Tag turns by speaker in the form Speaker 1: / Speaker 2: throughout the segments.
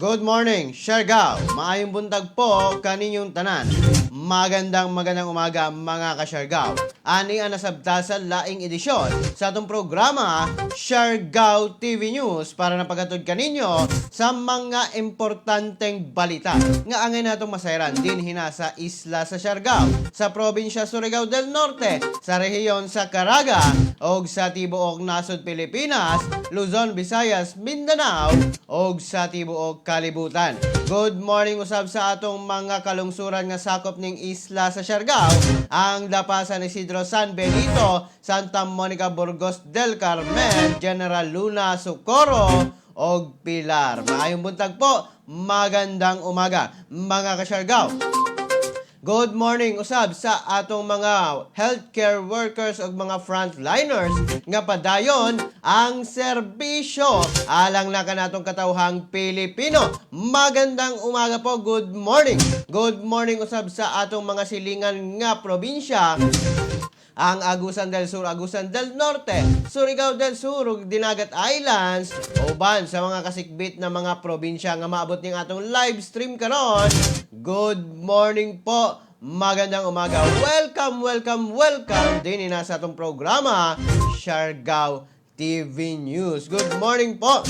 Speaker 1: Good morning, Siargao. Maayong buntag po kaninyong tanan. Magandang magandang umaga, mga kasyargao. Ani ang nasabta sa laing edisyon sa atong programa Siargao TV News para napagatod kaninyo sa mga importanteng balita nga angay natong masayran dinhi na sa isla sa Siargao, sa probinsya Surigao del Norte, sa rehiyon sa Caraga og sa tibuok nasod Pilipinas, Luzon, Visayas, Mindanao og sa tibuok kalibutan. Good morning usab sa atong mga kalungsuran nga sakop ning isla sa Siargao, ang Dapa, San Isidro, San Benito, Santa Monica, Burgos del Carmen, General Luna, Socorro og Pilar. Maayong buntag po, magandang umaga, mga kasyargao. Good morning usab sa atong mga healthcare workers ug mga frontliners nga padayon ang serbisyo alang na kanatong katawhang Pilipino. Magandang umaga po, good morning. Good morning usab sa atong mga silingan nga probinsya, ang Agusan del Sur, Agusan del Norte, Surigao del Sur ug Dinagat Islands, uban sa mga kasikbit na mga probinsya nga maabot ning atong live stream karon. Good morning po. Magandang umaga. Welcome, welcome, welcome din na sa atong programa Siargao TV News. Good morning po.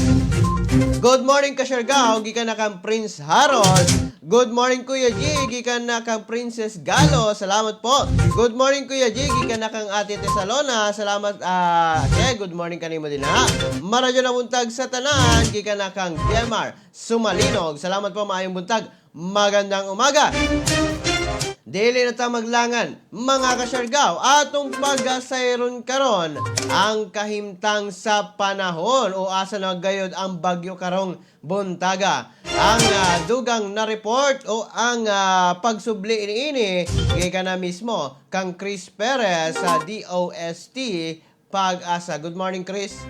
Speaker 1: Good morning ka Siargao, gikan na kang Prince Harold. Good morning, Kuya G, gikan na kang Princess Galo. Salamat po. Good morning, Kuya G, gikan na kang Ate Tesalona. Salamat ah, okay, good morning kanimo din ha. Maradyo na buntag sa tanan, gikan na kang Demar Sumalinog. Salamat po, maayong buntag. Magandang umaga. Dili na ta maglangan, mga kasyargaw, atong pagasayron karon ang kahimtang sa panahon o asa na gayod ang bagyo karong buntaga. Ang dugang na report o ang pagsubli iniini gikan na mismo kang Chris Perez sa DOST Pag-asa. Good morning, Chris.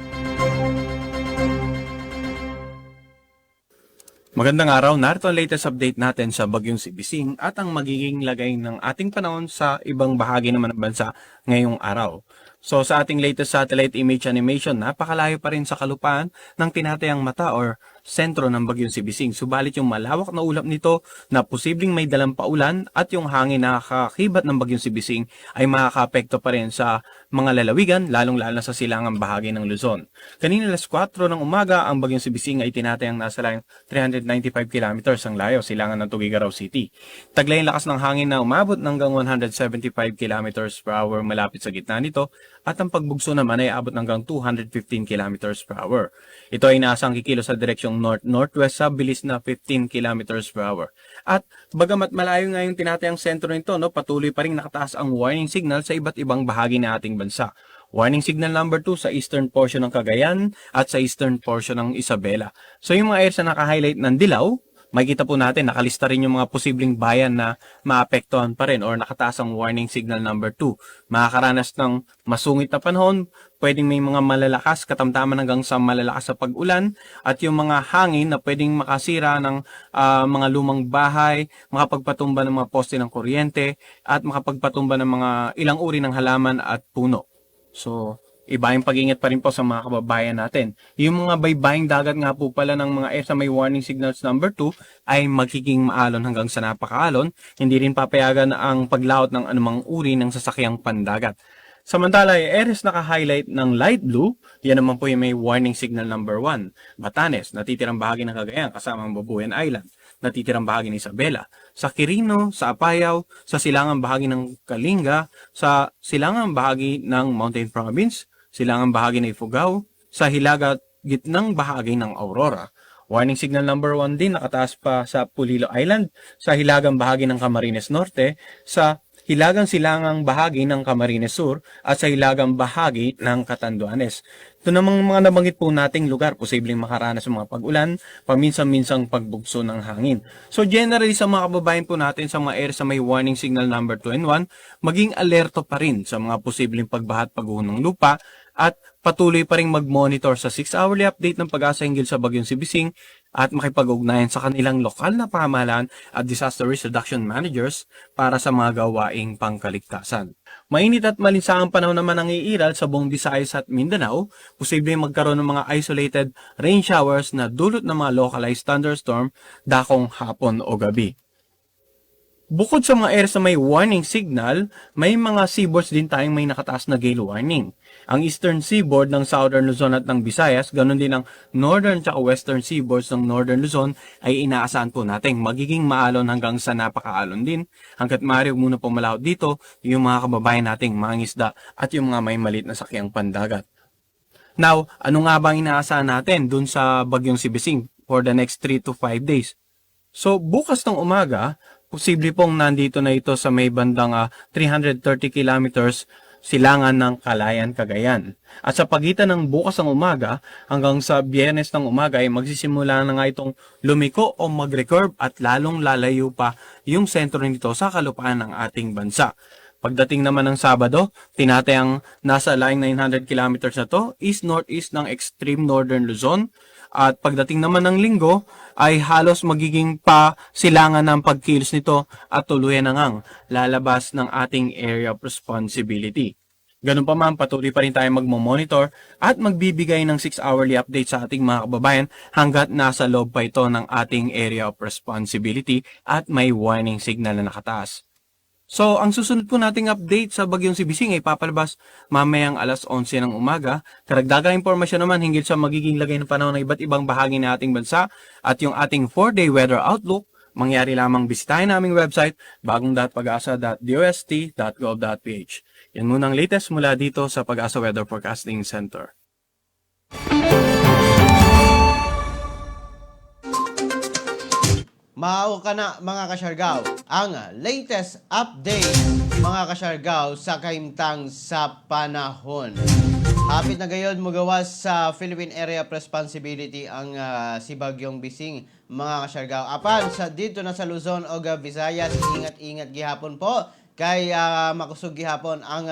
Speaker 2: Magandang araw, narito ang latest update natin sa Bagyong Sibising at ang magiging lagay ng ating panahon sa ibang bahagi naman ng bansa ngayong araw. So sa ating latest satellite image animation, napakalayo pa rin sa kalupaan ng tinatayang mata or sentro ng Bagyong Sibising. Subalit yung malawak na ulap nito na posibleng may dalang paulan at yung hangin na kakakibat ng Bagyong Sibising ay makakaapekto pa rin sa mga lalawigan, lalong-lalo na sa silangang bahagi ng Luzon. Kanina alas 4 ng umaga, ang Bagyong Sibising ay tinatayang nasa layong 395 kilometers ang layo, silangan ng Tuguegarao City. Taglay ang lakas ng hangin na umabot hanggang 175 kilometers per hour malapit sa gitna nito at ang pagbugso naman ay abot hanggang 215 kilometers per hour. Ito ay inaasang kikilos sa direksyong north-northwest sa bilis na 15 kilometers per hour. At bagamat malayo nga yung tinatayang sentro nito, no, patuloy pa rin nakataas ang warning signal sa iba't ibang bahagi ng ating bansa. Warning signal number 2 sa eastern portion ng Cagayan at sa eastern portion ng Isabela. So yung mga areas na naka-highlight ng dilaw, makikita po natin nakalista rin yung mga posibleng bayan na maapektuhan pa rin or nakataas ang warning signal number 2. Makakaranas ng masungit na panahon, pwedeng may mga malalakas, katamtaman hanggang sa malalakas sa pag-ulan at yung mga hangin na pwedeng makasira ng mga lumang bahay, makapagpatumba ng mga poste ng kuryente at makapagpatumba ng mga ilang uri ng halaman at puno. So, iba yung pag-ingat pa rin po sa mga kababayan natin. Yung mga baybaying dagat nga po pala ng mga area may warning signals number 2 ay magiging maalon hanggang sa napakaalon. Hindi rin papayagan ang paglaot ng anumang uri ng sasakyang pandagat. Samantala, yung areas naka-highlight ng light blue, yan naman po yung may warning signal number 1. Batanes, natitirang bahagi ng Cagayan kasama ang Babuyan Island, natitirang bahagi ng Isabela. Sa Quirino, sa Apayao, sa silangang bahagi ng Kalinga, sa silangang bahagi ng Mountain Province, silangang bahagi ng Ifugao, sa hilaga at gitnang bahagi ng Aurora. Warning signal number 1 din nakataas pa sa Polillo Island, sa hilagang bahagi ng Camarines Norte, sa hilagang silangang bahagi ng Camarines Sur at sa hilagang bahagi ng Catanduanes. Ito namang mga nabanggit po nating lugar, posibleng makaranas ng mga pag-ulan, paminsan-minsang pagbugso ng hangin. So generally sa mga kababayan po natin sa mga area sa may warning signal number 2 and 1, maging alerto pa rin sa mga posibleng pagbaha at pagguho ng lupa at patuloy pa rin mag-monitor sa 6-hourly update ng PAGASA hinggil sa bagyong si Bising at makipag-ugnayan sa kanilang lokal na pamahalaan at disaster risk reduction managers para sa mga gawaing pangkaligtasan. Mainit at malinsangang panahon naman ang iiral sa buong Visayas at Mindanao. Posibleng magkaroon ng mga isolated rain showers na dulot ng mga localized thunderstorm dakong hapon o gabi. Bukod sa mga areas na may warning signal, may mga seaboards din tayong may nakataas na gale warning. Ang eastern seaboard ng Southern Luzon at ng Visayas, ganun din ang northern at western seaboards ng Northern Luzon ay inaasahan po natin magiging maalon hanggang sa napakaalon din. Hanggat maaari, huwag muna pumalaot dito yung mga kababayan nating mangingisda at yung mga may maliit na sakyang pandagat. Now, ano nga ba ang inaasahan natin dun sa bagyong si Bising for the next 3 to 5 days? So, bukas ng umaga, posible pong nandito na ito sa may bandang 330 kilometers silangan ng Calayan, Cagayan. At sa pagitan ng bukas ng umaga hanggang sa Biyernes ng umaga ay magsisimula na nga itong lumiko o mag-recurve at lalong lalayo pa yung sentro nito sa kalupaan ng ating bansa. Pagdating naman ng Sabado, tinatayang nasa laing 900 kilometers na to, east-northeast ng extreme northern Luzon. At pagdating naman ng Linggo, ay halos magiging pa silangan ng pagkilos nito at tuluyan na ngang lalabas ng ating area of responsibility. Ganun pa man, patuloy pa rin tayo magmo-monitor at magbibigay ng 6-hourly update sa ating mga kababayan hanggat nasa loob pa ito ng ating area of responsibility at may warning signal na nakataas. So, ang susunod po nating update sa bagyong si Bising ay papalabas mamayang alas 11 ng umaga. Karagdagang impormasyon naman hinggil sa magiging lagay ng panahon ng iba't ibang bahagi ng ating bansa at yung ating 4-day weather outlook, mangyari lamang bisitahin aming website bagong.pagasa.dost.gov.ph. Yan muna ang latest mula dito sa PAGASA Weather Forecasting Center.
Speaker 1: Mao kana, mga kasyargaw, ang latest update, mga kasyargaw, sa kahimtang sa panahon. Hapit na gayon mugawas sa Philippine Area of Responsibility ang si Bagyong Bising, mga kasyargaw. Apan sa dito na sa Luzon o Visayas, ingat-ingat gihapon po kay makusog gihapon ang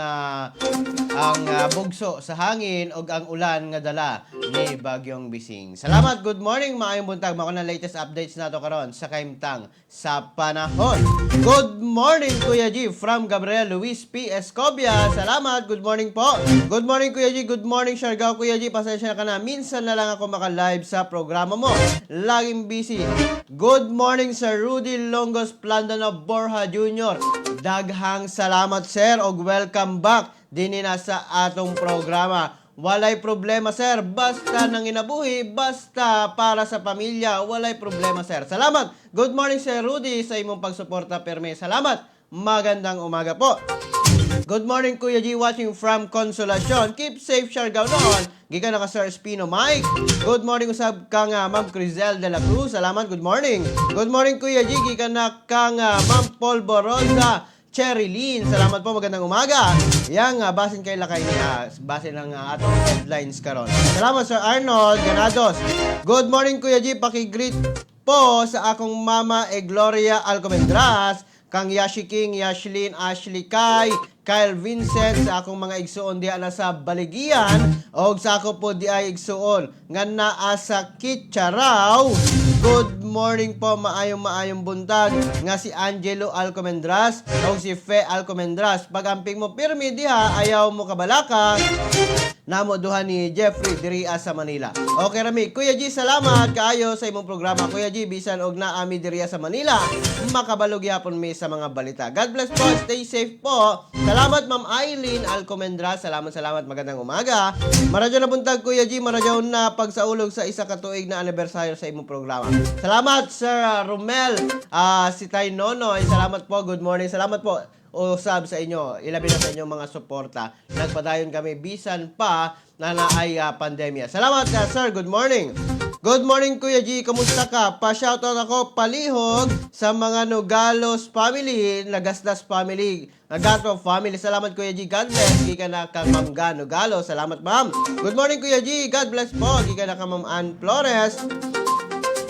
Speaker 1: bugso sa hangin ug ang ulan nga dala ni Bagyong Bising. Salamat, good morning, maayong buntag. Mao na latest updates nato karon sa kahimtang sa panahon. Good morning, Kuya G, from Gabriel Luis P. Escobia. Salamat, good morning po. Good morning, Kuya G, good morning, Siargao. Kuya G, pasensya na ka na. Minsan na lang ako maka-live sa programa mo. Laging busy. Good morning, Sir Rudy Longos Plandano Borja Jr. Daghang salamat, sir, og welcome back dinhi na sa atong programa. Walay problema, sir, basta nanginabuhi, basta para sa pamilya, walay problema, sir. Salamat. Good morning, Sir Rudy, sa imong pagsuporta perme. Salamat. Magandang umaga po. Good morning, Kuya G, watching from Consolacion. Keep safe, Siargao noon. Gikan na ka Sir Espino Mike. Good morning usab kang Ma'am Crizel de la Cruz. Salamat, good morning. Good morning, Kuya G. Gikan na kang Ma'am Paul Borosa. Cherry Lynn, salamat po, magandang umaga. Yang basin kay lakay niya, basin lang atong headlines karon. Salamat, Sir Arnold Ganados. Good morning, Kuya G, paki-greet po sa akong mama e Gloria Alcomendras, kang Yashi King, Yashlin, Ashley Kai, Kyle Vincent, sa akong mga igsuon diha na sa Baligian, og sa ako po di ay igsuon nga naa sa Kitcharaw. Good morning po, maayong maayong buntag nga si Angelo Alcomendras og si Fe Alcomendras. Pagamping mo pirmi diha, ayaw mo kabalaka. Namo duha ni Jeffrey diri sa Manila. Okay rami, Kuya G, salamat kaayo sa imong programa. Kuya G, bisan og naami diri sa Manila, makabalo gyapon mi sa mga balita. God bless po, stay safe po. Salamat, Ma'am Eileen Alcomendra. Salamat, salamat. Magandang umaga. Maradyo na buntag, Kuya G, maradyo na pagsaulog sa isa ka tuig na anibersaryo sa imong programa. Salamat, Sir Romel, si Tay Nonoy. Salamat po. Good morning. Salamat po usab sa inyo, ilabi na sa inyong mga suporta. Nagpadayon kami bisan pa na naay pandemya. Salamat, sir. Good morning. Good morning, Kuya G. Kamusta ka? Pa-shoutout ako palihog sa mga Nogalos family, Nagasdas family, Nagato family. Salamat, Kuya G. God bless. Gikan na kang Ma'am Ga Nogalos. Salamat, ma'am. Good morning, Kuya G. God bless po. Gikan na kang Ma'am Ann Flores.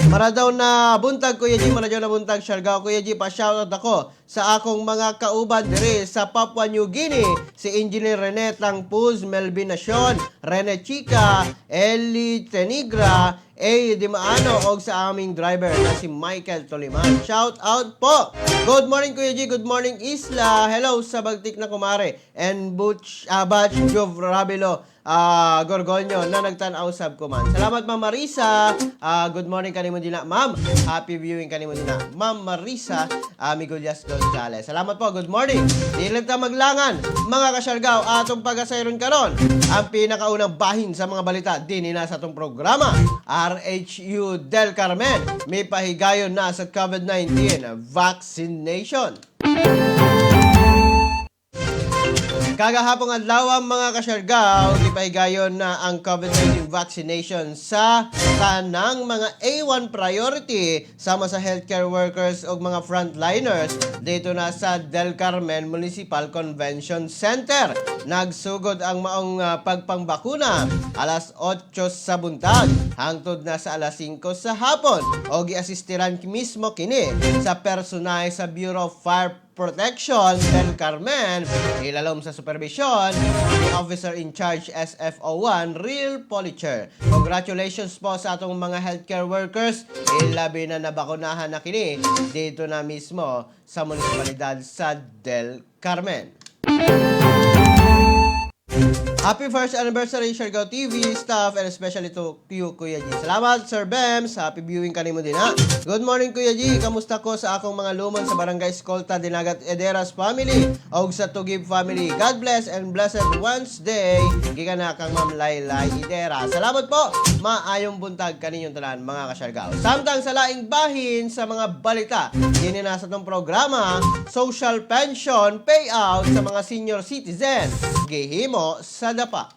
Speaker 1: Maradaw na buntag, Kuya G, maradaw na buntag, Siargao. Kuya G, pa-shoutout ako sa akong mga kauban dire sa Papua New Guinea, si Engineer Rene Tangpuz, Melvin Nacion, Rene Chica, Eli Tenigra, A. Dimaano, og sa aming driver na si Michael Toliman. Shout out po! Good morning, Kuya G, good morning, Isla. Hello sa Bagtik na Kumare and Butch, Batch Jov Rabilo Gorgonio na nagtan-aw sab ko man. Salamat, Ma'am Marisa. Good morning kanimo din na, Ma'am. Happy viewing kanimo din na, Ma'am Marisa Miguelias Gonzalez. Salamat po. Good morning. Dili ta maglangan, mga kasyargaw, atong pagasayron karon ang pinakaunang bahin sa mga balita dinhi na sa atong programa. RHU Del Carmen may pahigayon na sa COVID-19 vaccination. Kagahapong adlaw, mga kasyargaw, gipahigayon na ang COVID-19 vaccination sa tanang mga A1 priority sama sa healthcare workers ug mga frontliners dito na sa Del Carmen Municipal Convention Center. Nagsugod ang maong pagpangbakuna alas 8 sa buntag hangtod na sa alas 5 sa hapon o giasistiran mismo kini sa personay sa Bureau of Fire Protection Del Carmen, ilalom sa supervision ni Officer in Charge SFO1 Real Policher. Congratulations po sa atong mga healthcare workers. Ilabi na nabakunahan na kini dito na mismo sa munisipalidad sa Del Carmen. Happy first anniversary, Siargao TV staff, and especially to you, Kuya G. Salamat, Sir Bems. Happy viewing kanimo din ha. Good morning, Kuya G. Kamusta ko sa akong mga lumon sa Barangay Escolta, Dinagat Ederas family og sa Tugib family. God bless and blessed Wednesday. Gikan na kang Ma'am Laylay Idera. Salamat po. Maayong buntag kaninyong tanan, mga kasyargao. Samtang sa laing bahin sa mga balita, dinhi na sa atong programa, social pension payout sa mga senior citizen gihimo sa Dapa.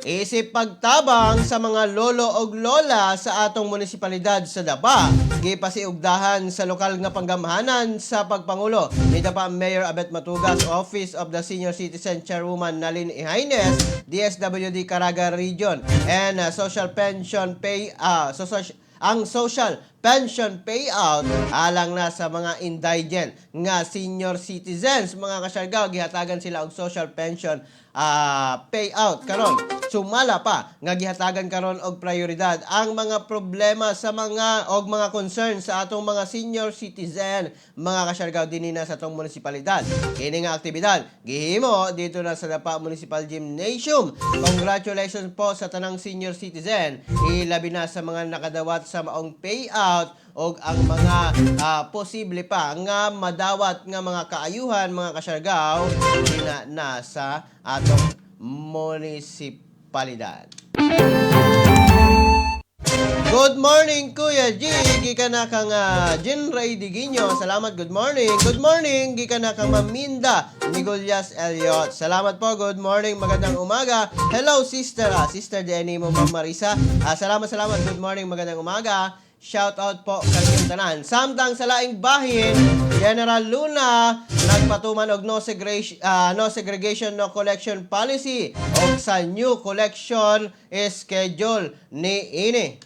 Speaker 1: Isip pagtabang sa mga lolo og lola sa atong munisipalidad sa Dapa, gipasiugdahan sa lokal nga panggamhanan sa pagpangulo ni Dapa Mayor Abet Matugas, Office of the Senior Citizen Chairwoman Nalin Ihaines, DSWD Caraga Region, and social pension pay social ang social pension payout alang na sa mga indigent nga senior citizens, mga kasyargaw. Gihatagan sila og social pension payout karon. Sumala pa nga gihatagan karon og prioridad ang mga problema sa mga og mga concern sa atong mga senior citizen, mga kasyargaw, dinhi na sa atong munisipalidad. Kini nga aktibidad gihimo dito na sa Dapa Municipal Gymnasium. Congratulations po sa tanang senior citizen, ilabi na sa mga nakadawat sa maong payout og ang mga posible pa nga madawat nga mga kaayuhan, mga kasyargaw, dina na sa atong munisipalidad. Good morning, Kuya G. Gikan na kang Jean Ray Diguinho. Salamat, good morning. Good morning, gikan na kang Maminda Nicolas Elliot. Salamat po, good morning, magandang umaga. Hello, sister. Sister Jenny mo, Ma'am Marisa. Salamat, salamat. Good morning, magandang umaga. Shout out po kaninyong tanan. Samtang sa laing bahin, General Luna nagpatuman og no segregation, no collection policy og sa new collection schedule ni ini.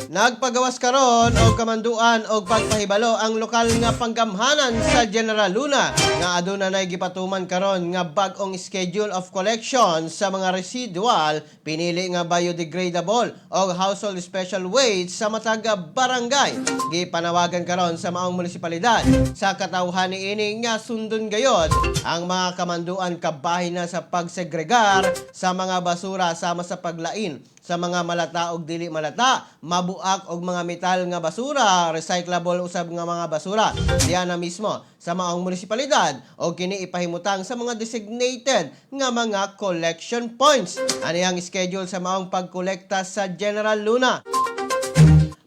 Speaker 1: Nagpagawas karon og kamanduan og pagpahibalo ang lokal nga panggamhanan sa General Luna nga aduna nay gipatuman karon nga bag-ong schedule of collection sa mga residual pinili nga biodegradable og household special waste sa matag barangay. Gipanawagan karon sa maong munisipalidad sa katawhan niini nga sundon gayod ang mga kamanduan kabahin na sa pagsegregar sa mga basura sama sa paglain sa mga malata og dili malata, mabuak og mga metal nga basura, recyclable usab nga mga basura. Diya na mismo sa maong munisipalidad og kini ipahimutang sa mga designated nga mga collection points. Ani ang schedule sa maong pagkolekta sa General Luna.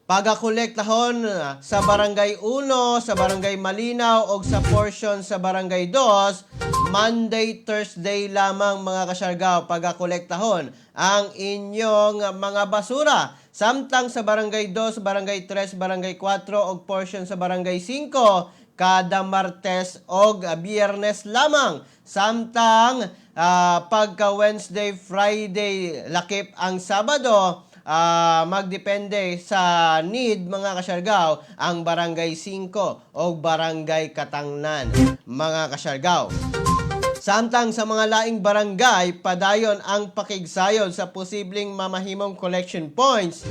Speaker 1: Pagakolektahon sa Barangay 1, sa Barangay Malinaw o sa portion sa Barangay 2, Monday, Thursday lamang, mga kasyargaw, pagakolektahon ang inyong mga basura. Samtang sa Barangay 2, Barangay 3, Barangay 4 o portion sa Barangay 5, kada Martes og Biyernes lamang. Samtang pagka Wednesday, Friday, lakip ang Sabado, magdepende sa need, mga kasyargaw, ang Barangay 5 o Barangay Katangnan, mga kasyargaw. Samtang sa mga laing barangay, padayon ang pakigsayon sa posibleng mamahimong collection points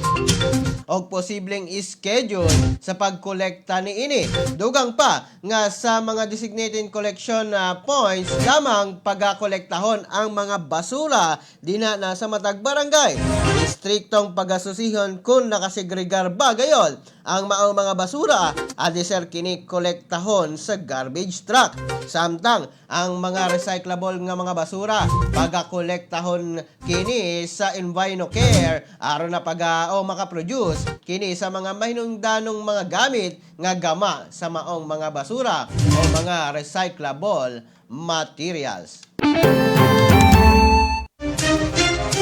Speaker 1: o posibleng schedule sa pagkolekta niini. Dugang pa nga sa mga designated collection points lamang pagakolektahon ang mga basura dina na sa matag barangay. Istriktong pagasusihon kung nakasegregar ba gayon ang maong mga basura adi ser kini kolektahon sa garbage truck. Samtang ang mga recyclable nga mga basura pagakolektahon kini sa EnviroCare aron na paga o makaproduce kini sa mga mahinungdanong mga gamit nga gama sa maong mga basura o mga recyclable materials.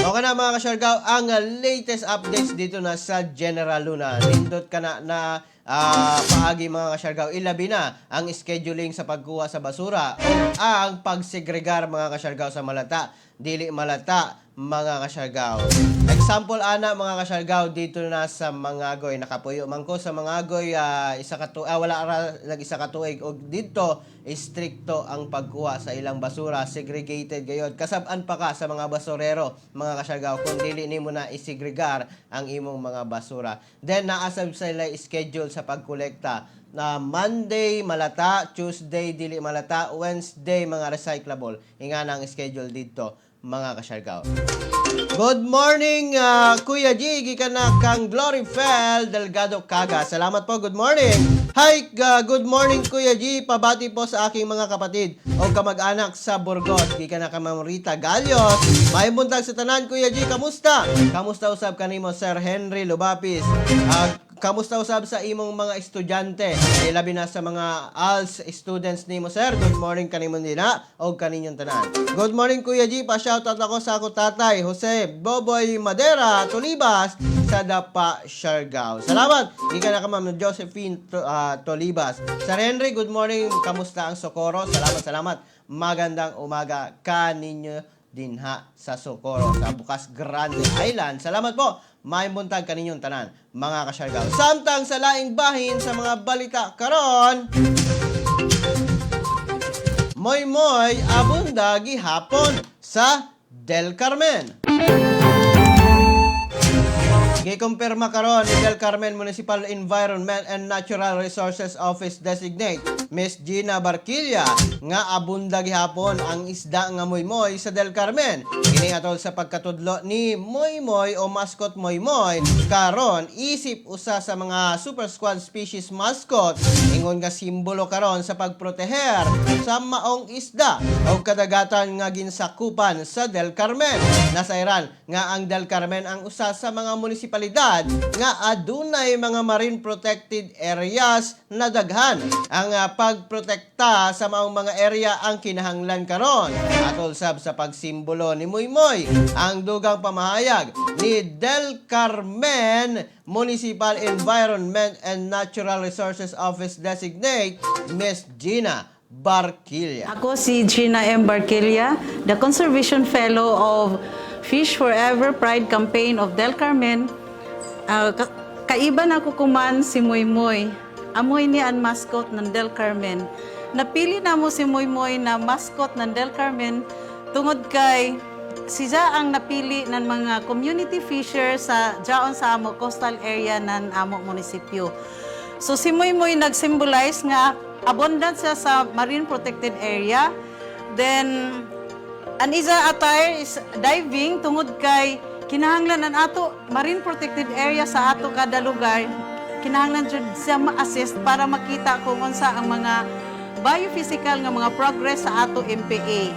Speaker 1: Okay na, mga kasyargaw, ang latest updates dito na sa General Luna. Nindot ka na na paagi, mga kasyargaw. Ilabi na ang scheduling sa pagkuha sa basura o ang pagsegregar, mga kasyargaw, sa malata, dili malata, mga kasyargaw. Example ana, mga kasyargaw, dito na sa Mangagoy. Nakapuyo man ko sa Mangagoy isa ka wala ra nag isa ka tuig og dito istrikto ang pagkuha sa ilang basura, segregated gayod. Kasab-an pa ka sa mga basurero, mga kasyargaw, kung dili nimo na isegregar ang imong mga basura. Then naasab sa ila schedule sa pagkolekta na Monday malata, Tuesday dili malata, Wednesday mga recyclable. Ingana ang schedule dito, mga kasyargaw. Good morning, Kuya G. Gikan na kang Gloryfel Delgado Kaga. Salamat po, good morning. Hi, good morning, Kuya G. Pabati po sa aking mga kapatid o kamag-anak sa Burgos. Gikan na kang Ma'am Rita Galios. Maayong buntag sa tanan, Kuya G. Kamusta? Kamusta usab kanimo, Sir Henry Lubapis? Kamusta usab sa imong mga estudyante? Labi na sa mga ALS students nimo, sir. Good morning kanimo nila o kaninyong tanan. Good morning, Kuya G. Pa-shoutout ako sa ako tatay, Jose Boboy Madera Tolibas sa Dapa, Siargao. Salamat. Gikan na ka Ma'am Josephine Tolibas. Sir Henry, good morning. Kamusta ang Socorro? Salamat, salamat. Magandang umaga kaninyo dinha sa Socorro, sa Bukas Grande Island. Salamat po. Maayong buntag kaninyong tanan, mga kasyargaw. Samtang sa laing bahin sa mga balita karon, Moy Moy abunda gihapon sa Del Carmen. Gikumpirma karon ni Del Carmen Municipal Environment and Natural Resources Office Designate Miss Gina Barquilla nga abunda gihapon ang isda nga moymoy sa Del Carmen. Kini atol sa pagkatudlo ni Moymoy o mascot Moymoy karon isip usa sa mga super squad species mascot, ingon nga simbolo karon sa pagproteher sa maong isda o kadagatan nga ginsakupan sa Del Carmen. Nasayran nga ang Del Carmen ang usa sa mga munisipalidad nga adunay mga marine protected areas na daghan. Ang pagprotekta sa maong mga area ang kinahanglan karon. Atol sab sa pagsimbolo ni Muymoy, ang dugang pamahayag ni Del Carmen Municipal Environment and Natural Resources Office Designate Miss Gina Barquilla.
Speaker 3: Ako si Gina M. Barquilla, the Conservation Fellow of Fish Forever Pride Campaign of Del Carmen. Kaiba na ko kuman si Moy Moy. Amoy ni ang mascot ng Del Carmen. Napili na mo si Moy Moy na mascot ng Del Carmen tungod kay siya ang napili ng mga community fishers sa jaon sa amo coastal area ng amo munisipyo. So si Moy Moy nag-symbolize nga abundant siya sa marine protected area. Then ang isa attire is diving tungod kay kinahanglan ang ato marine protected area sa ato kada lugar, kinahanglan jud siya ma-assist para makita kung unsa ang mga biophysical nga mga progress sa ato MPA.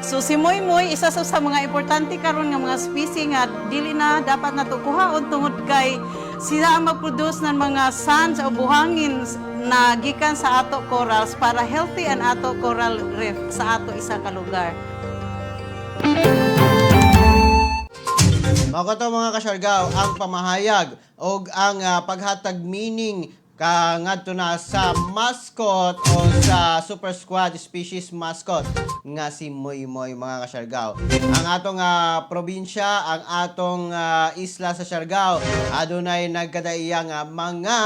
Speaker 3: So si Moy Moy isa sa mga importante karon nga mga species nga dili na dapat nato kuhaon tungod kay sila ang mag-produce ng mga sands o buhangin na gikan sa ato corals para healthy ang ato coral reef sa ato isa ka lugar.
Speaker 1: Mao to, mga kasyargaw, ang pamahayag og ang paghatag meaning Ka ngadto na sa mascot o sa Super Squad species mascot nga si Moy Moy, mga kasyargaw. Ang atong probinsya, ang atong isla sa Siargao, adunay nagkadaiya nga mga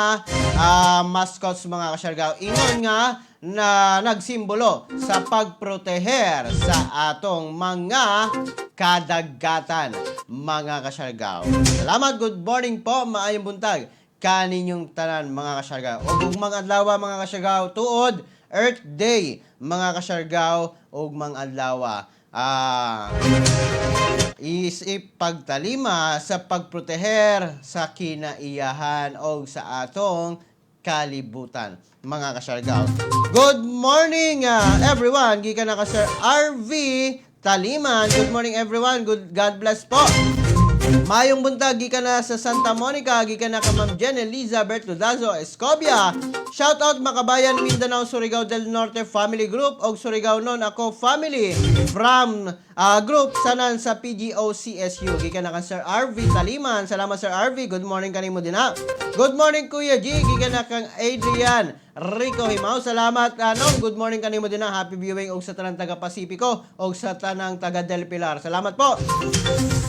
Speaker 1: mascots, mga kasyargaw. Ingon nga na nagsimbolo sa pagproteher sa atong mga kadagatan, mga kasyargaw. Salamat, good morning po, maayong buntag kaninyong tanan, mga kasyargaw. Ug ugmang adlaw, mga kasyargaw, tuod Earth Day, mga kasyargaw, ugmang adlaw. Isip pagtalima sa pagproteher sa kinaiyahan o sa atong kalibutan, mga kasyargaw. Good morning, everyone. Gikan na ka Sir RV Taliman. Good morning, everyone. Good God bless po. Mayong buntag gikan na sa Santa Monica, gikan na ka Ma'am Jen Elizabeth Ludazo Escobia. Shout out Makabayan Mindanao Surigao del Norte Family Group og Surigao non ako family from group sanan sa PGOCSU. Gikan na ka Sir RV Taliman. Salamat, Sir RV. Good morning kanimo din ha. Good morning, Kuya G. Gikan na kang Adrian Rico Himaw. Salamat anong. Good morning kanimo din ha. Happy viewing og sa tanang taga Pasipiko og sa tanang taga Del Pilar. Salamat po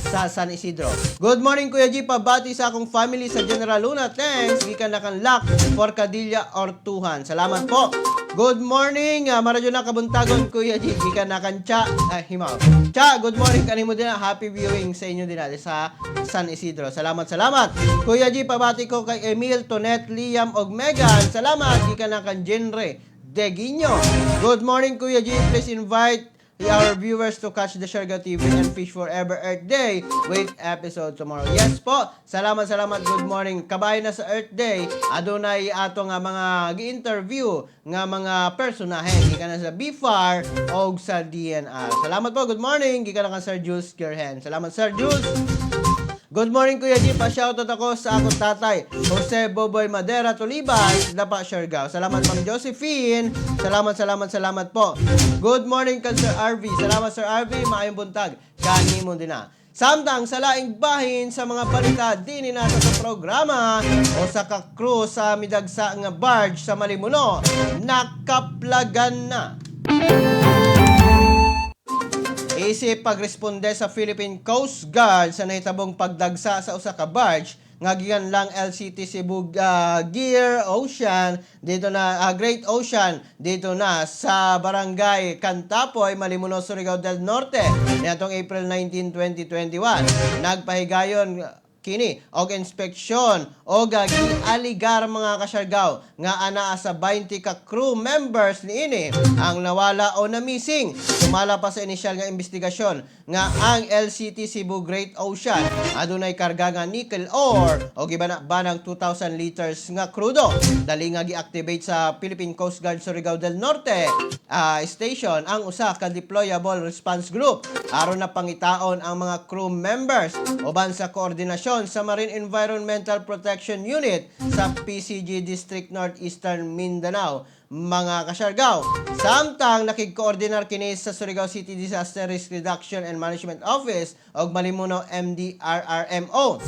Speaker 1: sa San Isidro. Good morning, Kuya G, pabati sa akong family sa General Luna. Thanks. Gikan na kang Lak for Cadilla Ortuhan. Salamat po. Good morning, maradyo na kabuntagon, Kuya G. Gikan na kang Cha Himaw. Cha, good morning kanimo din. Happy viewing sa inyo din sa San Isidro. Salamat, salamat. Kuya G, pabati ko kay Emil, Tonet, Liam og Megan. Salamat. Gikan na kang Genre Deguinho. Good morning, Kuya G. Please invite our viewers to catch the Siargao TV and Fish Forever Earth Day with episode tomorrow. Yes po. Salamat, salamat. Good morning. Kabay na sa Earth Day, adunay ato nga mga gi-interview nga mga personahe gikan na sa BFAR og sa DENR. Salamat po. Good morning. Gikan na kang Sir Jules Gerhen. Salamat, Sir Jules. Good morning, Kuya G. Pa-shoutout ako sa akong tatay, Jose Boboy Madera Tolibas, Dapa, Siargao. Salamat, Ma'am Josephine. Salamat, salamat, salamat po. Good morning kan Sir RV. Salamat, Sir RV. Maayong buntag kanimo din na. Samtang sa laing bahin sa mga balita dinhi nato sa programa, o sa ka-crew sa midagsa nga barge sa Malimuno, nakaplagan na. Isip pagresponde sa Philippine Coast Guard sa nahitabong pagdagsa sa usa ka barge nga giganlang LCT Cebu Gear Ocean dito na Great Ocean dito na sa Barangay Cantapoy, Malimuno, Surigao del Norte niadtong April 19, 2021. Nagpahigayon kini og inspeksyon og gialigar, mga kasyargaw, nga anaa sa 20 ka crew members niini ang nawala o na-missing. Sumala pa sa inisyal nga investigasyon nga ang LCT Cebu Great Ocean adunay karga nga nickel ore o gibana banang 2,000 liters nga krudo. Dali nga gi-activate sa Philippine Coast Guard Surigao del Norte station ang usa ka deployable response group aron na pangitaon ang mga crew members uban sa koordinasyon sa Marine Environmental Protection Unit sa PCG District Northeastern Mindanao, mga kasyargaw. Samtang nakigkoordinar kini sa Surigao City Disaster Risk Reduction and Management Office og Malimuno MDRRMO.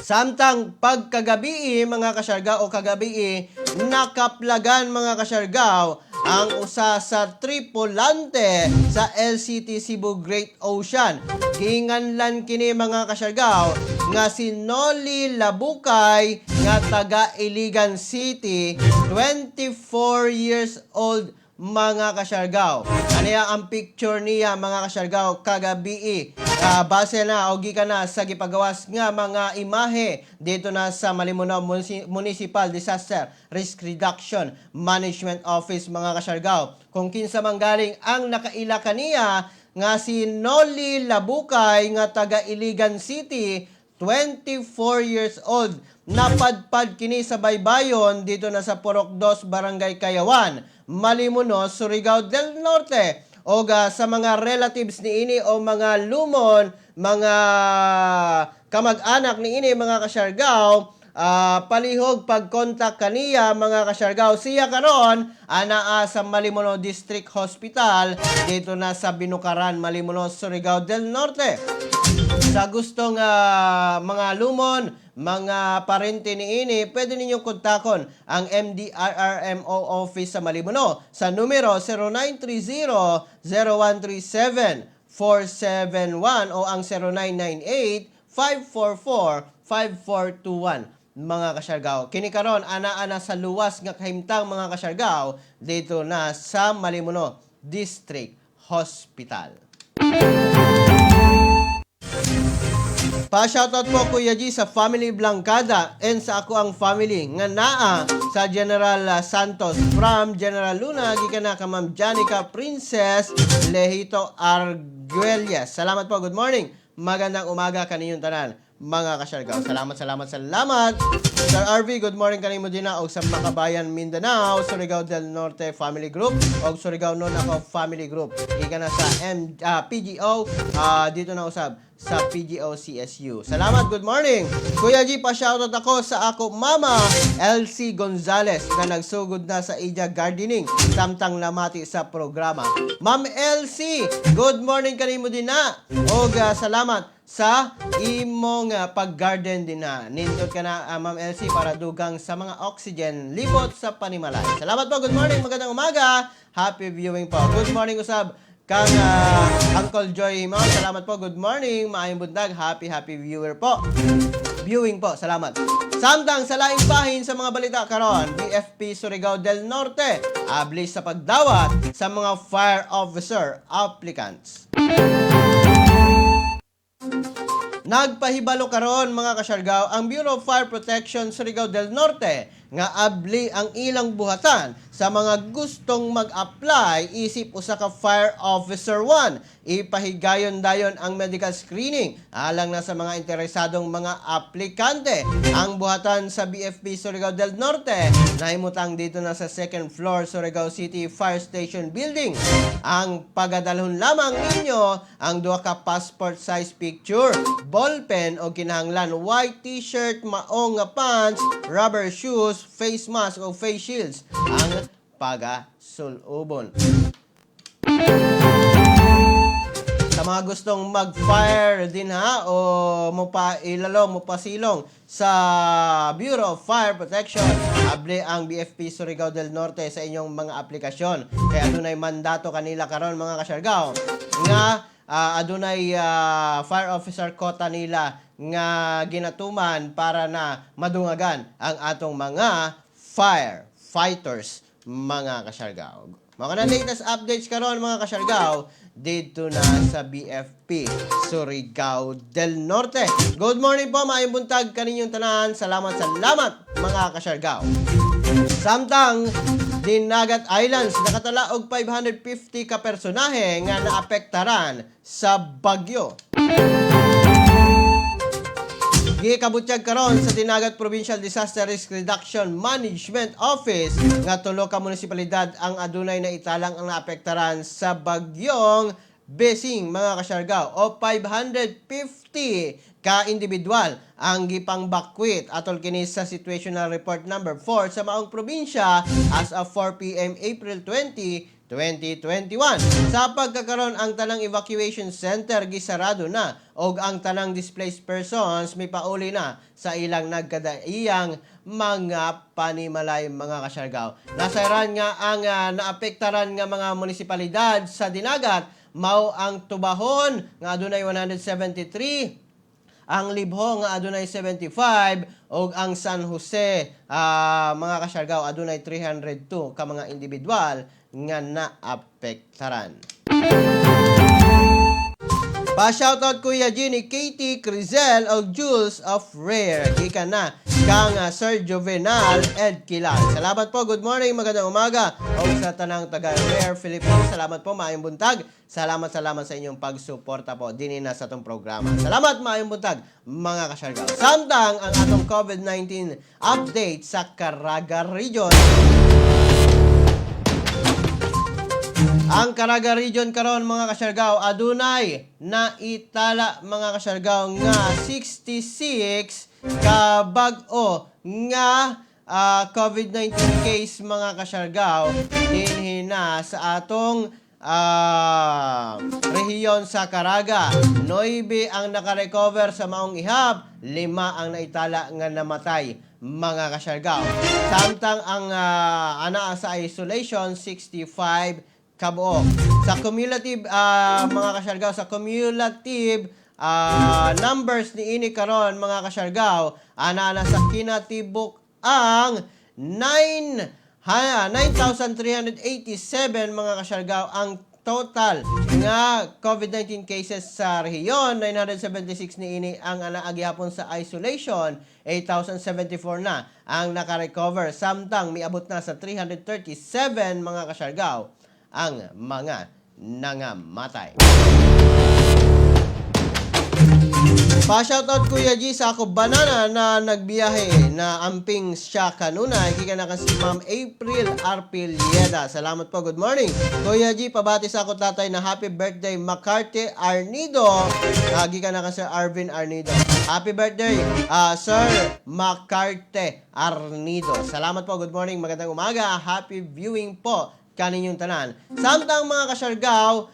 Speaker 1: Samtang pagkagabi, mga kasyargaw, o kagabi, nakaplagan, mga kasyargaw, ang usa sa tripulante sa LCT Cebu Great Ocean. Giinganlan kini, mga kasyargaw, nga si Noli Labukay nga taga Iligan City, 24 years old, mga kasyargaw. Ano ang picture niya, mga kasyargaw, kagabi? Base na o gikan na sa gipagawas nga mga imahe dito na sa Malimuno Municipal Disaster Risk Reduction Management Office, mga kasyargaw. Kung kinsa man galing ang nakaila kaniya nga si Noli Labukay nga taga Iligan City, 24 years old. Napadpad kini sa baybayon dito na sa Purok 2, Barangay Kayawan, Malimuno, Surigao del Norte. O sa mga relatives ni ini o mga lumon, mga kamag-anak ni ini, mga kasyargaw, palihog pag-contact kaniya, mga kasyargaw. Siya karon anaa sa Malimuno District Hospital dito na sa Binukaran, Malimuno, Surigao del Norte. Sa gustong mga lumon, mga parente niini, pwede ninyong kontakon ang MDRRMO office sa Malimuno sa numero 0930-0137-471 o ang 0998-544-5421, mga kasyargaw. Kini karon ana-ana sa luwas nga kahimtang, mga kasyargaw, dito na sa Malimuno District Hospital. Pa-shoutout po, Kuya G, sa family Blancada and sa ako ang family nga naa sa General Santos from General Luna gikan na ka Ma'am Janica Princess Lehito Arguelles. Salamat po. Good morning. Magandang umaga kaninyong tanan, mga kasyargaw. Salamat, salamat, salamat. Sir RV, good morning kanimo din na og sa Makabayan Mindanao, Surigao del Norte Family Group og Surigao Non Ako Family Group. Gikan na sa PGO, dito na usab sa PGO CSU. Salamat, good morning. Kuya G, pa-shoutout ako sa ako mama, LC Gonzales, na nagsugod na sa ija gardening samtang namati sa programa. Ma'am LC, good morning kanimo din na. Og salamat sa imong pag-garden din na. Nindot ka na, Ma'am LC, para dugang sa mga oxygen libot sa panimalay. Salamat po. Good morning. Magandang umaga. Happy viewing po. Good morning usab kang Uncle Joy Himon. Salamat po. Good morning. Maayong buntag. Happy, happy viewer po. Viewing po. Salamat. Samtang sa laing bahin sa mga balita karon, BFP Surigao del Norte abli sa pagdawat sa mga fire officer applicants. Nagpahibalo karon, mga kasyargaw, ang Bureau of Fire Protection Surigao del Norte nga abli ang ilang buhatan sa mga gustong mag-apply isip usa ka Fire Officer 1. Ipahigayon dayon ang medical screening alang na sa mga interesadong mga aplikante. Ang buhatan sa BFP Surigao del Norte nahimutang dito na sa second floor, Surigao City Fire Station Building. Ang pagadalhon lamang ninyo ang duha ka passport size picture, ballpen o kinahanglan white t-shirt, maong nga pants, rubber shoes, face mask o face shields ang pagasulubon. Sa mga gustong mag-fire din ha o mopa ilalong, mopasilong sa Bureau of Fire Protection, abli ang BFP Surigao del Norte sa inyong mga aplikasyon. Kaya adunay mandato kanila karon, mga kasyargaw, nga adunay fire officer quota nila nga ginatuman para na madungagan ang atong mga firefighters, mga kasyargaw. Mga na latest updates karon, mga kasyargaw, dito na sa BFP Surigao del Norte. Good morning po, maayong buntag kaninyong tanan. Salamat, salamat, mga kasyargaw. Samtang Dinagat Islands nakatala og 550 ka personahe nga naapektaran sa bagyo. Gikabutyag karon sa Dinagat Provincial Disaster Risk Reduction Management Office nga tulo ka munisipalidad ang adunay na italang ang naapektaran sa bagyong Bising, mga kasyargaw, o 550 ka individual ang gipangbakwit atol kini sa situational report number 4 sa maong probinsya as of 4 p.m. April 20, 2021. Sa pagkakaron, ang tanang evacuation center gisarado na og ang tanang displaced persons may pauli na sa ilang nagkadaiyang mga panimalay, mga kasyargaw. Nasayran nga ang naapektaran nga mga munisipalidad sa Dinagat mao ang Tubahon nga adunay 173, ang Libjo nga adunay 75 ug ang San Jose, mga kasyargaw, adunay 302 ka mga individual nga naapektaran. Pa-shoutout, Kuya Ginny, Katie, Crizel o Jules of Rare. Gikan na kang Sir Juvenal Ed Kilal. Salamat po. Good morning. Magandang umaga. O sa tanang taga Rare Philippines. Salamat po. Maayong buntag. Salamat, salamat sa inyong pagsuporta po dinhi na sa atong programa. Salamat. Maayong buntag, mga kasyargaw. Samtang ang atong COVID-19 update sa Caraga Region. Ang Caraga Region karon, mga kasyargaw, adunay na itala, mga kasyargaw, nga 66 ka bag-o nga COVID-19 case, mga kasyargaw, dinhi na sa atong rehiyon sa Caraga. 9 ang nakarecover sa maong ihap, 5 ang naitala nga namatay, mga kasyargaw. Samtang ang anaa sa isolation, 65 kabuok. Sa cumulative, mga kasyargaw, sa cumulative numbers ni ini karon, mga kasyargaw, ana na sa kinatibuk ang 9 ha, 9,387, mga kasyargaw, ang total nga COVID-19 cases sa rehiyon. 976 ni ini ang anaa gihapon sa isolation, 8,074 na ang nakarecover, samtang miabot na sa 337, mga kasyargaw, ang mga nangamatay. Pa-shoutout, Kuya G, sa ako banana na nagbiyahe na amping siya kanunay. Kika na kasi Ma'am April Arpilieda. Salamat po. Good morning. Kuya G, pabati sa ako tatay na happy birthday, McCarthy Arnido. Gikan na kasi Arvin Arnido. Happy birthday, Sir McCarthy Arnido. Salamat po. Good morning. Magandang umaga. Happy viewing po kaninyong tanan. Samtang, mga kasyargaw,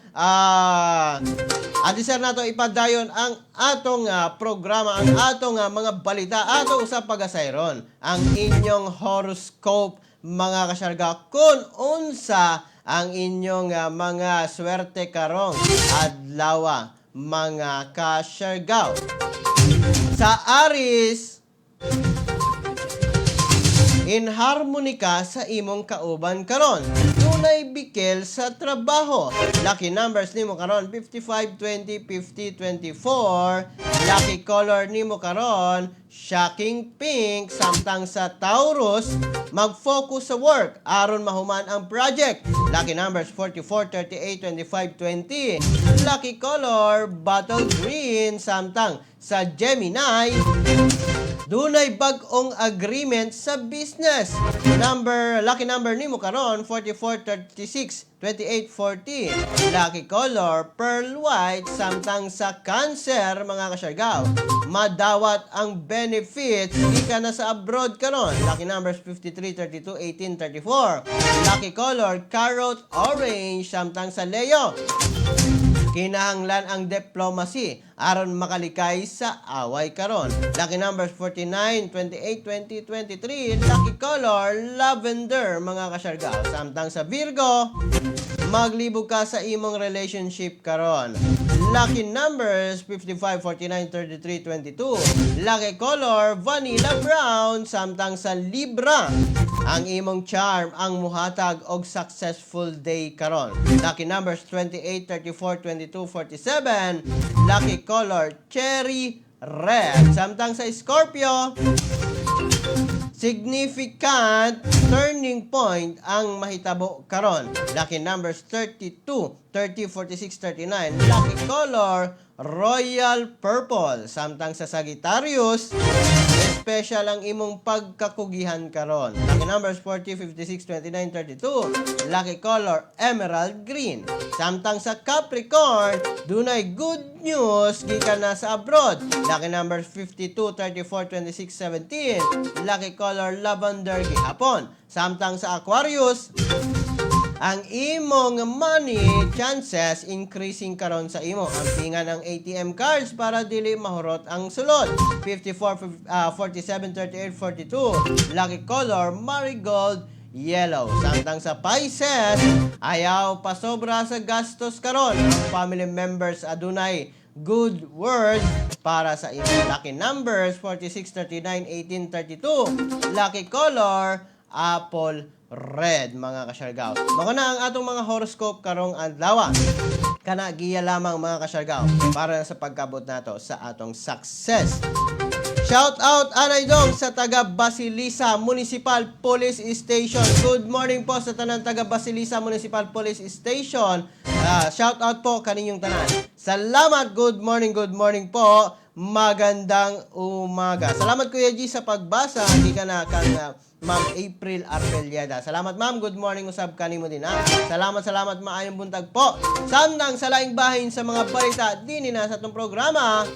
Speaker 1: adi sir nato ipadayon ang atong programa, ang atong mga balita, ato sa pagasayron, ang inyong horoscope, mga kasyargaw, kung unsa ang inyong mga swerte karong adlaw, mga kasyargaw. Sa Aries, in harmony ka sa imong kauban karon. Dunay bikel sa trabaho. Lucky numbers nimo karon, 55, 20, 50, 24. Lucky color nimo karon, shocking pink. Samtang sa Taurus, mag-focus sa work aron mahuman ang project. Lucky numbers, 44, 38, 25, 20. Lucky color, bottle green. Samtang sa Gemini, dunay bag-ong agreement sa business. Lucky number nimo karon, 44, 36, 28, 40. Lucky color, pearl white. Samtang sa Cancer, mga kasyargaw, madawat ang benefits gikan na sa abroad karon. Lucky numbers, 53, 32, 18, 34. Lucky color, carrot orange. Samtang sa Leo, kinahanglan ang diplomacy aron makalikay sa away karon. Lucky numbers, 49, 28, 20, 23. Lucky color, lavender, mga kasyargaw. Samtang sa Virgo, maglibog ka sa imong relationship karon. Lucky numbers, 55, 49, 33, 22. Lucky color, vanilla brown. Samtang sa Libra, ang imong charm ang muhatag og successful day karon. Lucky numbers, 28, 34, 22, 47. Lucky color, cherry red. Samtang sa Scorpio, significant turning point ang mahitabo karon. Lucky numbers, 32, 30, 46, 39. Lucky color, royal purple. Samtang sa Sagittarius, special ang imong pagkakugihan karon. Lucky numbers, 40, 56, 29, 32. Lucky color, emerald green. Samtang sa Capricorn, dunay good news gikan na sa abroad. Lucky numbers, 52, 34, 26, 17. Lucky color, lavender gihapon. Samtang sa Aquarius, ang imong money chances increasing karon sa imo. Ampingan ang ATM cards para dili mahurot ang sulod. 54, 47, 38, 42. Lucky color, marigold yellow. Samtang sa Pisces, ayaw pasobra sa gastos karon. Ang family members adunay good word para sa imo. Lucky numbers, 46, 39, 18, 32. Lucky color, apple red, mga kasyargaw. Mao na ang atong mga horoscope karong adlaw. Kana giya lamang, mga kasyargaw, para sa pagkabot nato sa atong success. Shout out anay dong sa taga Basilisa Municipal Police Station. Good morning po sa tanan taga Basilisa Municipal Police Station. Shout out po kaninyong tanan. Salamat. Good morning po. Magandang umaga. Salamat, Kuya G, sa pagbasa. Gikan na kang Ma'am April Arpeliada. Salamat, ma'am. Good morning usab kanimo din ha. Salamat, salamat. Maayong buntag po. Samtang sa laing bahin sa mga balita dinhi na sa atong programa,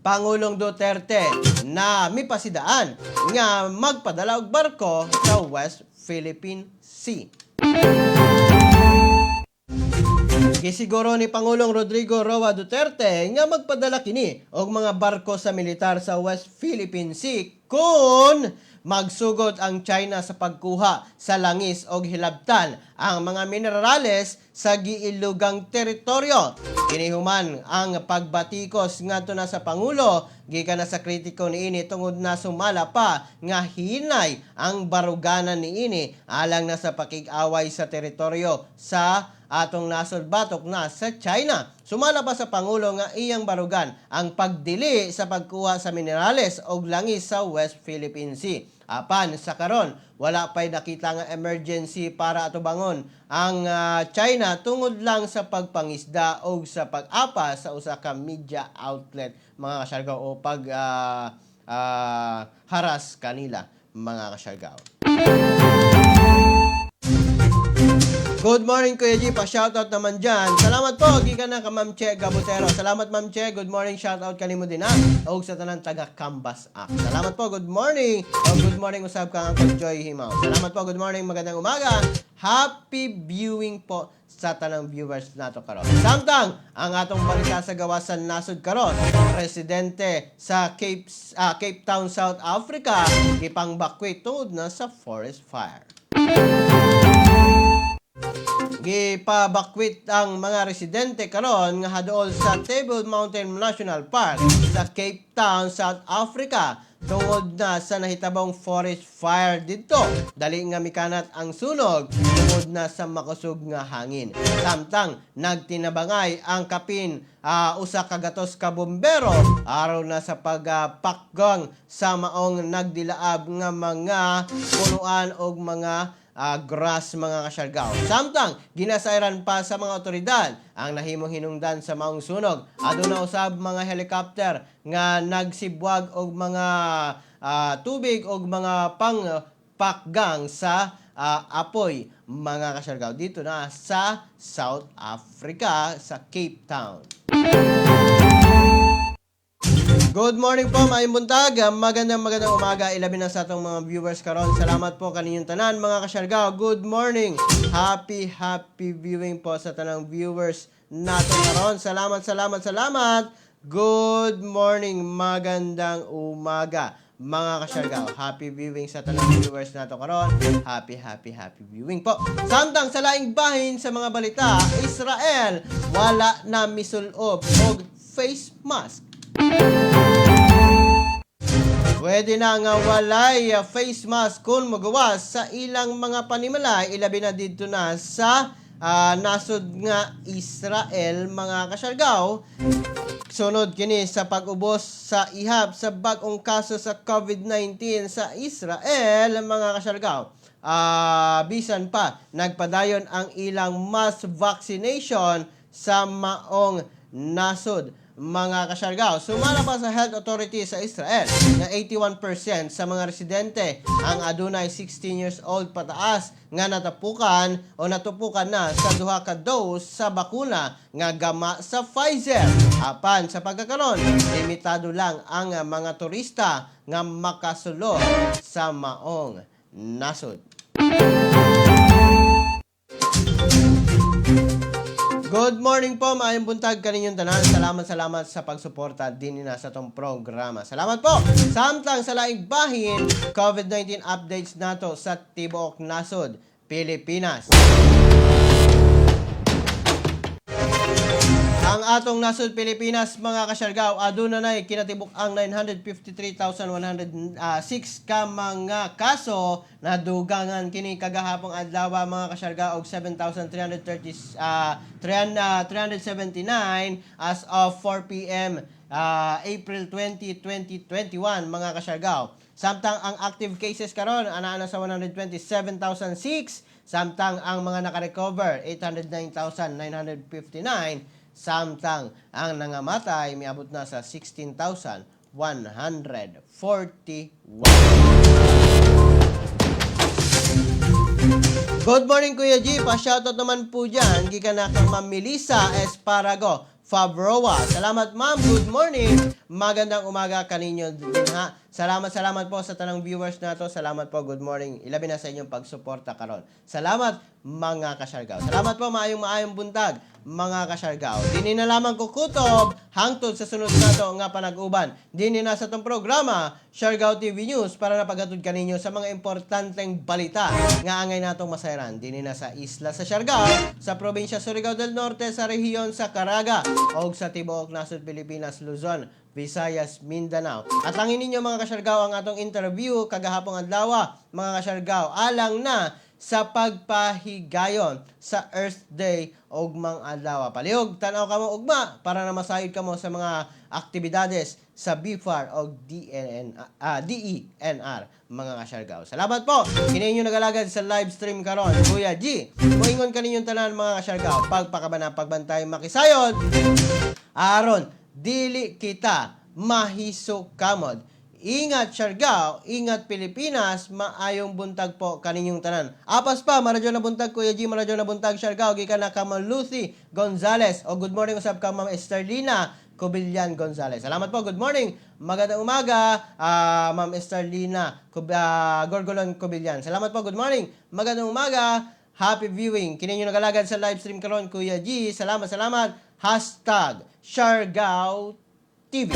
Speaker 1: Pangulong Duterte na mipasidaan nga magpadala og barko sa West Philippine Sea. Gisiguro ni Pangulong Rodrigo Roa Duterte nga magpadala kini og mga barko sa militar sa West Philippine Sea kung magsugod ang China sa pagkuha sa langis og hilabtan ang mga minerales sa giilugang teritoryo. Kinihuman ang pagbatikos ngadto na sa Pangulo gikan na sa kritiko niini tungod na sumala pa nga hinay ang baruganan niini alang na sa pakig-away sa teritoryo sa atong nasod batok na sa China. Sumala pa sa Pangulo nga iyang barugan ang pagdili sa pagkuha sa minerales og langis sa West Philippine Sea. Apan sa karon, wala pa'y nakita nga emergency para atubangon ang China tungod lang sa pagpangisda og sa pag-apa sa usa ka media outlet, mga kasyargaw, o pag haras kanila, mga kasyargaw. Good morning, Kuya G. Pa-shoutout naman dyan. Salamat po. Gikan na ka Ma'am Che Gabutero. Salamat, Ma'am Che. Good morning. Shoutout kanimo din ha. Og sa tanan taga Kambas ah. Salamat po. Good morning. O good morning usab kang Uncle Joy Himaw. Salamat po. Good morning. Magandang umaga. Happy viewing po sa tanang viewers nato karon. Samtang ang atong balita sa gawasan nasod karon, presidente sa Cape Town, South Africa, gipangbakwit tungod na sa forest fire. Gipabakwit ang mga residente karon nga hadool sa Table Mountain National Park sa Cape Town, South Africa tungod na sa nahitabong forest fire didto. Dali nga mikanat ang sunog tungod na sa makusog nga hangin. Samtang nagtinabangay ang kapin 100 ka bombero araw na sa pagpakgang sa maong nagdilaab nga mga punuan og mga grass, mga kasyargaw. Samtang ginasayran pa sa mga otoridad ang nahimong hinungdan sa maong sunog. Aduna usab mga helicopter nga nagsibwag og mga tubig og mga pangpakgang sa apoy, mga kasyargaw, dito na sa South Africa, sa Cape Town. Good morning po, maayong buntag. Magandang magandang umaga. Ilabi na sa atong mga viewers karon. Salamat po kaninyong tanan, mga kasyargaw. Good morning. Happy, happy viewing po sa tanang viewers nato karon. Salamat, salamat, salamat. Good morning. Magandang umaga, mga kasyargaw. Happy viewing sa tanang viewers nato karon. Happy, happy, happy viewing po. Samtang sa laing bahin sa mga balita, Israel wala na misulob og face mask. Pwede na nga walay face mask kung magawas sa ilang mga panimalay, ilabi na dito na sa nasod nga Israel, mga kasyargaw. Sunod kini sa pag-ubos sa ihap sa bag-ong kaso sa COVID-19 sa Israel, mga kasyargaw. Bisan pa nagpadayon ang ilang mass vaccination sa maong nasod, mga kasyargaw. Sumala pa sa health authority sa Israel na 81% sa mga residente ang adunay 16 years old pataas nga natapukan o natupukan na sa duha ka dose sa bakuna nga gama sa Pfizer. Apan sa pagkakaron, limitado lang ang mga turista nga makasulod sa maong nasod. Good morning po, maayong buntag kaninyong tanan. Salamat, salamat sa pagsuporta din na sa tong programa. Salamat po. Samtang sa laing bahin, COVID-19 updates nato sa tibuok nasod, Pilipinas. Ang atong nasod Pilipinas, mga kasyargaw, aduna nay kinatibuk ang 953,106 ka mga kaso na dugangan kini kagahapong adlaw, mga kasyargaw, og 7,330 379 as of 4 p.m. April 20, 2021, mga kasyargaw. Samtang ang active cases karon ana na sa 127,006, samtang ang mga nakarecover 809,959, samtang ang nangamatay miabot na sa 16,141. Good morning, Kuya G. Pa-shoutout naman po dyan. Gikan na kang Ma'am Melissa Esparago Fabroa. Salamat, Ma'am. Good morning. Magandang umaga kaninyo din ha. Salamat, salamat po sa tanang viewers nato. Salamat po. Good morning. Ilabi na sa inyong pagsuporta karon. Salamat, mga kasyargaw. Salamat po. Maayong maayong buntag. mga kasyargao. Dini na lamang kukutob hangtod sa sunod nato nga panag-uban. Dini na sa atong programa Siargao TV News para napaghatod kaninyo sa mga importanteng balita nga angay natong masayran. Dini na sa isla sa Siargao, sa probinsya Surigao del Norte, sa rehiyon sa Caraga og sa tibuok nasod Pilipinas, Luzon, Visayas, Mindanao. At langin ninyo, mga kasyargao, ang atong interview kagahapong adlaw, mga kasyargao, alang na sa pagpahigayon sa Earth Day ugmang adlaw. Palihog, tanaw kamo ugma para na masayod kamo sa mga aktibidades sa BFAR o DNN, DENR, mga kasyargao. Salamat po. Kini inyo nagalagad sa live stream karon, Kuya G. Moingon kaninyong tanan, mga kasyargao, pagpakabana, pagbantay, makisayod. Aron, dili kita mahisukamod. Ingat Siargao, ingat Pilipinas, maayong buntag po kaninyong tanan. Apas pa, maradyo na buntag Kuya G, maradyo na buntag Siargao, gikan na ka Ma'am Lucy Gonzales. O good morning usab ka Ma'am Esterlina Cobillan Gonzales. Salamat po, good morning. Magandang umaga, Ma'am Esterlina Gorgolon Cobillan. Salamat po, good morning. Magandang umaga. Happy viewing. Kini inyo nagalagad sa live stream karon, Kuya G. Salamat, salamat. #SiargaoTV.